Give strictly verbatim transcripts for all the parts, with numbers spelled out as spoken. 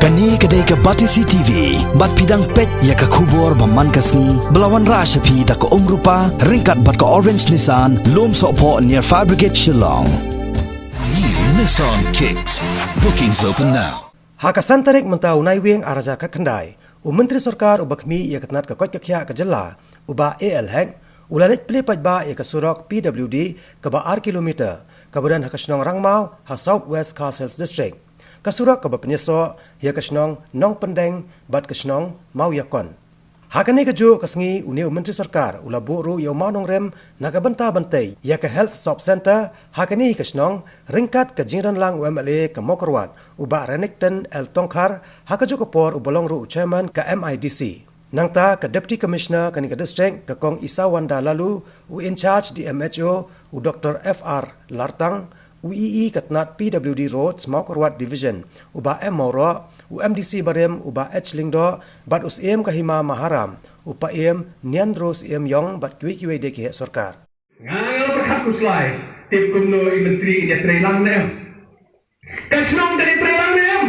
Kane ka dei ka Batesi T V, bad phi dang peit ïa ka khubor ba man ka sngi, ba la wanrah sha phi da ka Umrupa, ryngkat bad ka Orange Nissan, Lumsohphoh near Fire Brigade Shillong. New Nissan Kicks. Bookings open now. Ha ka san tarik mynta u Naiwieng ar hajar khatkhyndai, u Myntri Sorkar uba khmih ïa ka tnat ka koit ka khiah ka jylla, u Bah A L Hek, u la leit plie paidbah ïa ka surok P W D kaba ar kilometer, kaba don ha ka shnong Rangmaw, ha South West Khasi Hills District. Ka surok kaba pynïasoh ïa ka shnong Nongpyndeng bad ka shnong Mawïakon. Ha kane kajuh ka sngi une u Myntri Sorkar u la buh ruh ïa u mawnongrim na ka bynta ban tei ïa ka Health Sub Centre ha kane ka shnong, ryngkat ka jingdon lang u M L A ka Mawkyrwat, u Bah Renikton L Tongkhar, ha kajuh ka por uba long ruh u Chairman ka M I D C. Nangta ka Deputy Commissioner kane ka district, ka Kong Isawanda Laloo, u in-charge D M H O, u Doktor F R Lartang, u E E ka tnat P W D Roads Mawkyrwat Division, u Bah M Mawroh, u M D C barim, u Bah H Lyngdoh, bad u Syiem ka Hima Maharam, u Paiem Niandro Syiem Iong, bad kiwei kiwei de ki heh sorkar. Nga nga la pyrkhat khuslai, tip kumno i Myntri in ïatreilang ne em. Ka shnong kan ïatreilang ne em.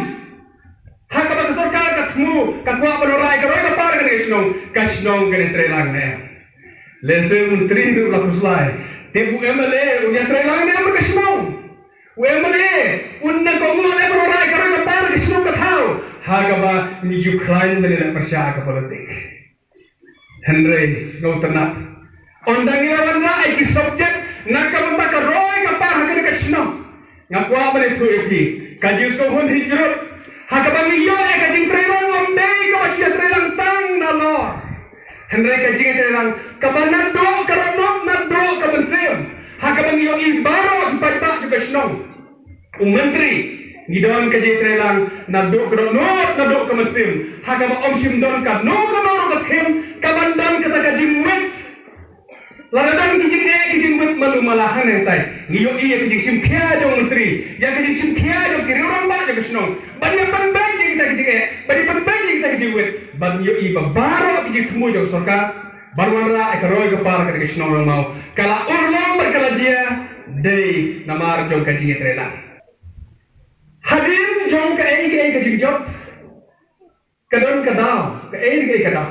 Ha kaba ka sorkar ka thmu, ka kwah ban wanrah ïa ka roi ka par kane ka shnong, ka shnong kan ïatreilang ne em. Lehse u Myntri u la khuslai, tip u M L A un ïatreilang ne em ka shnong. U M L A un nang kohnguh ne em ban wanrah ïa ka roi ka par ka shnong ka thaw. Ha kaba ngi ju khlaiñ ban ïaleh pyrshah ha ka politik. Hynrei sngewtynnat, ynda ngi la wanrah ïa ki subject na ka bynta ka roi ka par ha kane ka shnong, nga kwah ban ïathuh ïa phi, ka jingsngewhun hi jrut. Ha kaba ngi ïoh ïa ka jingtreilang, ym dei kaba shu ïatreilang tang nalor, hynrei ka jingtreilang kaba naduh ka dohnud, naduh ka mynsiem, ha kaba ngi ïohi baroh ki paidbah jong ka shnong. U Myntri, ngi don ka jingtreilang naduh ka dohnud, naduh ka mynsiem, ha kaba ym shym don kano kano ruh ka skhim kaban don kata ka jingwit. Lada don ki jingeh ki jingwit malu mala hangne tai, ngi ïohi ïa ka jingshim khia jong u Myntri, ïa ka jingshim khia jong ki riew rangbah jong ka shnong ban ïa pynbeit ïa kita ki jingeh, ban ïa pynbeit ïa kita ki jingwit, ban ïohi ba baroh ki jingthmu jong ka sorkar ban wanrah ïa ka roi ka par kane ka shnong Rangmaw ka la urlong bad ka la jia, dei namar jong ka jingïatreilang. Hadien jong kaei kaei ka jingjop, ka don ka daw, kaei kaei ka daw.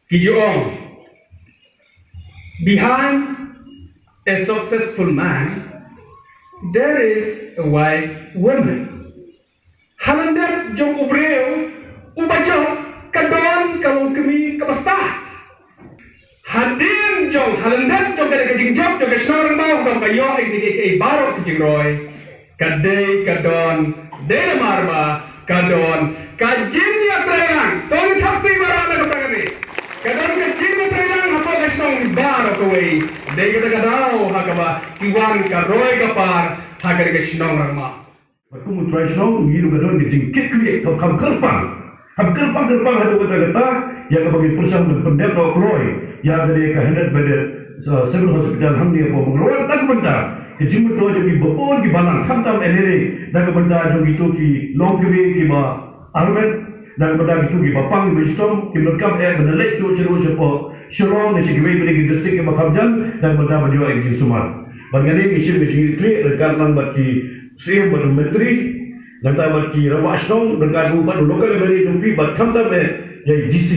Ki ju ong, behind a successful man there is a wise woman. Ha lyndet jong u briew uba jop ka don ka longkmie kaba stad. Hadien jong, ha lyndet jong kane ka jingjop jong ka shnong Rangmaw, kaba ïoh ïa kine kiei kiei baroh ki jingroi, ka dei ka don, dei namar ba ka don ka jingïatreilang. To ngin thap kti baroh na ka bynta kane. Ka don ka jingïatreilang hapoh ka shnong baroh kawei. Dei kata ka daw ha kaba ki wan ka roi ka par ha kane ka shnong Rangmaw. Bad kum u trai shnong, ngi ruh ka don ka jingkitkhlieh kaba kham kyrpang, kham kyrpang kyrpang haduh katta katta ïa kaba ngin pyrshang ban pyndep noh kloi ïa kane ka hundred bedded, uh, civil hospital hangne hapoh Mawkyrwat, na ka bynta ka jingmyntoi jong ki babun ki balang, khamtam M L A, na ka bynta jong kito ki longkmie kiba armet, na ka bynta kito kiba pang kiba shitom, kiba donkam eh ban leit shuh shuh shapoh Shillong ne sha kiwei pat ki district kiba kham jan, na ka bynta ban ïoh ïa ka jingsumar. Bad kane ngi shim ka jingkitkhlieh ryngkat lang bad ki Siem bad u Myntri, nangta bad ki rangbah shnong, ryngkat ruh bad u local M L A jong phi, bad khamtam eh ïa i D C,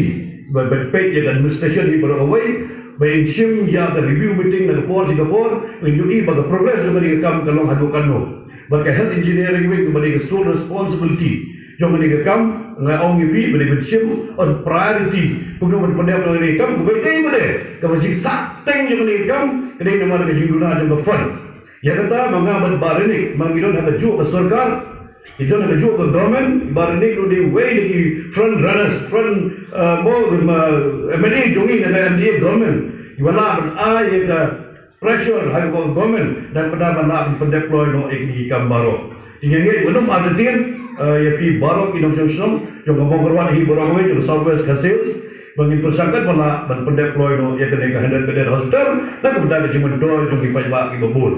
bad, bad peit ïa ka administration hi baroh kawei, ba in shim ïa ka review meeting na ka por sha ka por, ngin ïohi ba ka progress jong kane ka kam ka long haduh katno. Bad ka health engineering wing ba dei ka sole responsibility jong kane ka kam, nga ong ïa phi ba dei ban shim on priority, kumno ban pyndep ïa kane ka kam, kumba dei ba dei kaba jingsah teng jong kane ka kam, ka dei namar ka jingduna jong ka fund. Ïa kata ma nga bad Bah Renik, ma ngi don ha kajuh ka sorkar, ngi don ha kajuh ka government, Bah Renik ruh dei uwei na ki front runners, front, uh, mo, ma, M L A jong ngi na ka M D A government. Ngi wan lah ban ai ïa ka pressure ha ka government, da kaba da ban lah ban pyndep kloi noh ïa ki kam baroh. Te nga ngeit ba ym artatien, uh, ïa phi baroh ki nongshong shnong jong ka Mawkyrwat hi baroh kawei, jong ka South West Khasi Hills, ba ngin pyrshang katba lah ban pyndep kloi noh ïa kane ka hundred bedded hospital, na ka bynta ka jingmyntoi jong ki paidbah kiba bun.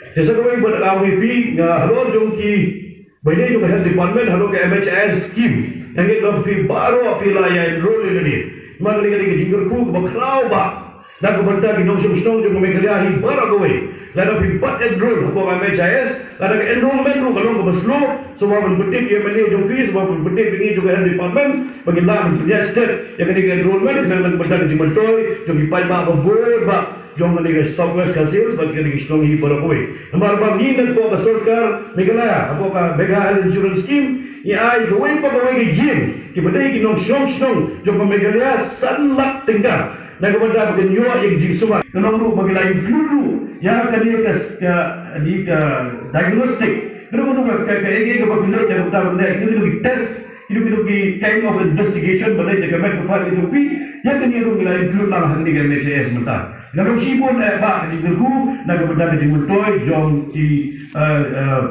Te sa kawei bad ka M V P, nga halor jong ki, ba ïadei jong ka health department, halor ka M H I S scheme, nga ngeit ba phi baroh phi la ïa enroll ïa lade. Namar kane ka dei ka jingkyrkhu kaba khraw bha na ka bynta ki nongshong shnong jong ka Meghalaya hi baroh kawei. Lada phi bat enroll hapoh ka M H I S, lada ka enrollment ruh ka long kaba slow, sngewbha ban pyntip ïa u M L A jong phi, sngewbha ban pyntip ïa ngi jong ka health department ba ngin lah ban pynïaid stet ïa kane ka enrollment, khnang ba ka jingmyntoi jong ki paidbah ba bun ba jong kane ka South West Khasi Hills bad kine ki shnong hi baroh kawei. Namar ba ngi na ka sorkar Meghalaya, hapoh ka Megha Health Insurance Scheme, ngi ai kawei pa kawei ka ïing kiba dei ki nongshong shnong jong ka Meghalaya san lak tyngka. Na ka bynta ba kin ïoh ïa ka jingsumar. Ka long ruh ba ki la include ruh ïa kane ka, ka, kane ka diagnostic. Ka long ruh ka, ka, ka, ka, ka ba ki leh ïa ka bynta ba ki leh, ki leh ki test, ki leh ki kind of investigation ba leh ïa ka met ka phad ka jong phi. Ïa kane ruh ki la include lang ha kane ka M H I S mynta. Ka long shibun eh ba ka jingkyrkhu na ka bynta ka jingmyntoi jong ki, eh, eh,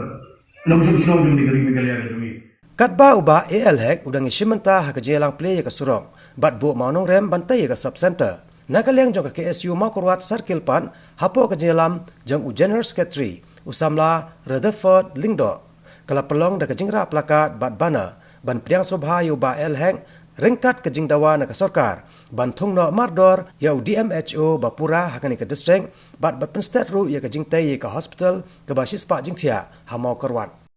nongshong shnong jong kane ka ri Meghalaya ka jong ngi. Katba u Bah A L Hek u dang ïashim bynta ha ka jingïalang plie ïa ka surok bad buh mawnongrem ban tei ïa ka sub center, na ka liang jong ka K S U Mawkyrwat Circle pat, hapoh ka jingïalam jong u General Secretary, u samla Rutherford Lyngdoh, ka la pynlong da ka jingrah placard bad banner ban pdiang sngewbha ïa u Bah A L Hek ryngkat ka jingdawa na ka sorkar ban thung noh mardor ïa u D M H O ba pura ha kane ka district bad ban pynstet ruh ïa ka jingtei ïa ka hospital kaba shispah jingthiah ha Mawkyrwat.